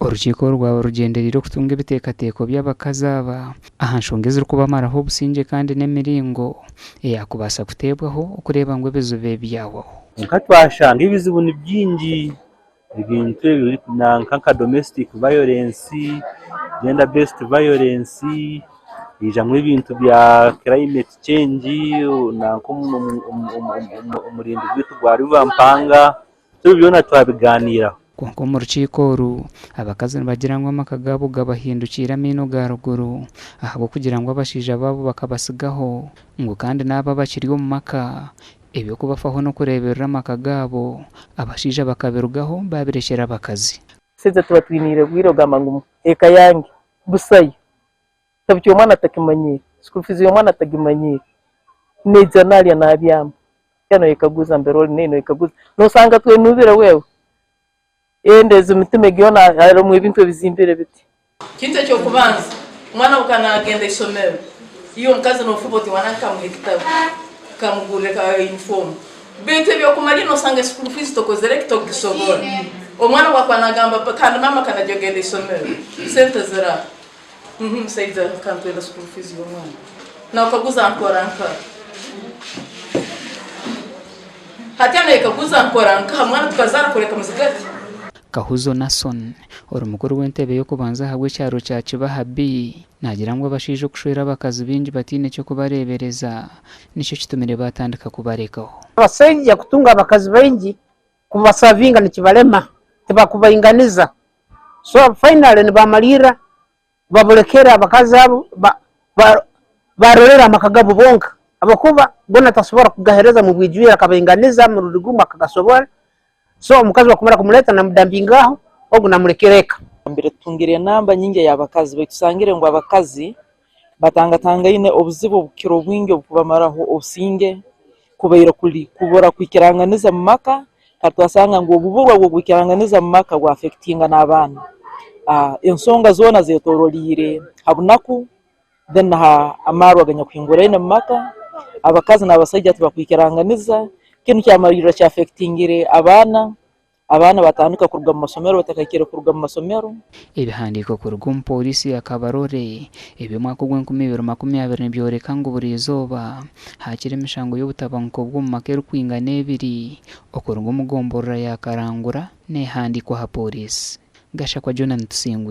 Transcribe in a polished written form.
Orukiiko oru rwaba rugyendereire okutunga ebiteekateeko by'abakazi aba aha nshonga ezirikubamaraho obusingye kandi n'emiringo eyaakubaasa kuteebwaho okureeba ngu ebizibu ebi byahwaho. Kwonka twashanga ebizibu ni bingi, ebintu ebiri nanka nka domestic violence, gender based violence, haijamu ebintu bya climate change nanka omurindi gwaitu gwa River Mpanga, so ebyo byona twabigaaniiraho. Kwonka omu rukiiko oru, abakazi nibagira ngu amaka gaabo gabahindukiire amaino ga ruguru ahabw'okugira ngu abashaija baabo bakabatsigaho ngu kandi n'abo abakiri omu maka eby'okubafaho n'okureeberera amaka gaabo abashaija bakabirugaho baabirekyera abakazi. Sente tuba twiniire bwire ogamba ngu eka yange busayo, ekitabu ky'omwana atakimanyire, school fees y'omwana atagimanyire, naija narya nabyama. Hati noyekaguza mbere ori nayo noyekaguza nosanga twenuubire wewe, enda ezi emitima egi yoona harimu ebintu ebizimbire biti. Kintu eky'okubanza, omwana wawe ka naagenda isomero, iwe omukazi noofuba oti mwana nkamuha ekitabu, nkamugurira ka yunifoomu. Beitu eby'okumarira noosanga school fees tokozire ki, tokugisobora. Omwana wawe akuba naagamba kandi maama ka naija kugenda isomero, sente ziraha? Omusaija akantwera school fees y'omwana. Naakaguza nkora nkaha? Hati naayekaguza nkora nkaha? Mwana tukazaara kureka muziga ki? Kahuzo Nason, ori mukuru w'entebe y'okubanza ahabw'ekyaro kya Kibaha B, naagira ngu abashaija okushwera abakazi baingi bataine ky'okubareebereza nikyo kitumire baatandika kubarekaho. Abasaija kutunga abakazi baingi kubasavinga nikibarema, tibakubainganiza so finally nibamalirra baburekere abakazi abo barorere amaka gabo bonka habwokuba bona tasobora kugahereza mubwijwire akabainganiza murundi gumu akagasobora so omukazi obu akumara kumureta namudampingaho ogu namulekera eka. Mbere tutungire enamba nyingi ey'abakazi baitu tusangire ngu abakazi batangatangaine obuzibu obukira obwingi obukubamaraho obusinge kubaire kuri kubura kwikiranganiza mu maka Kandi twasanga ngu obuburwa bw'okwikiranganiza mu maka bwafekitinga n'abaana. Ensonga zoona zetoroliire ha bunaku then na ha amaarwa aganyakuhinguraine mu maka, abakazi n'abasaija tibakwikiranganiza, kinu kyamalirra kyafekitingire abaana, abaana batandika kuruga mu masomero batakahikire kuruga mu masomero. Ebihandiiko kuruga omu pooriisi ya Kabarole eby'omwaka ogw'enkumi ibiri 20 nibyoreka ngu buri izooba hakiri emishango y'obutabanguko bw'omu maka erikwingana ebiri okuruga omu gomborora ya Karangura neehandiikwa aha pooriisi. Gashakwa Jonah Tusingwire.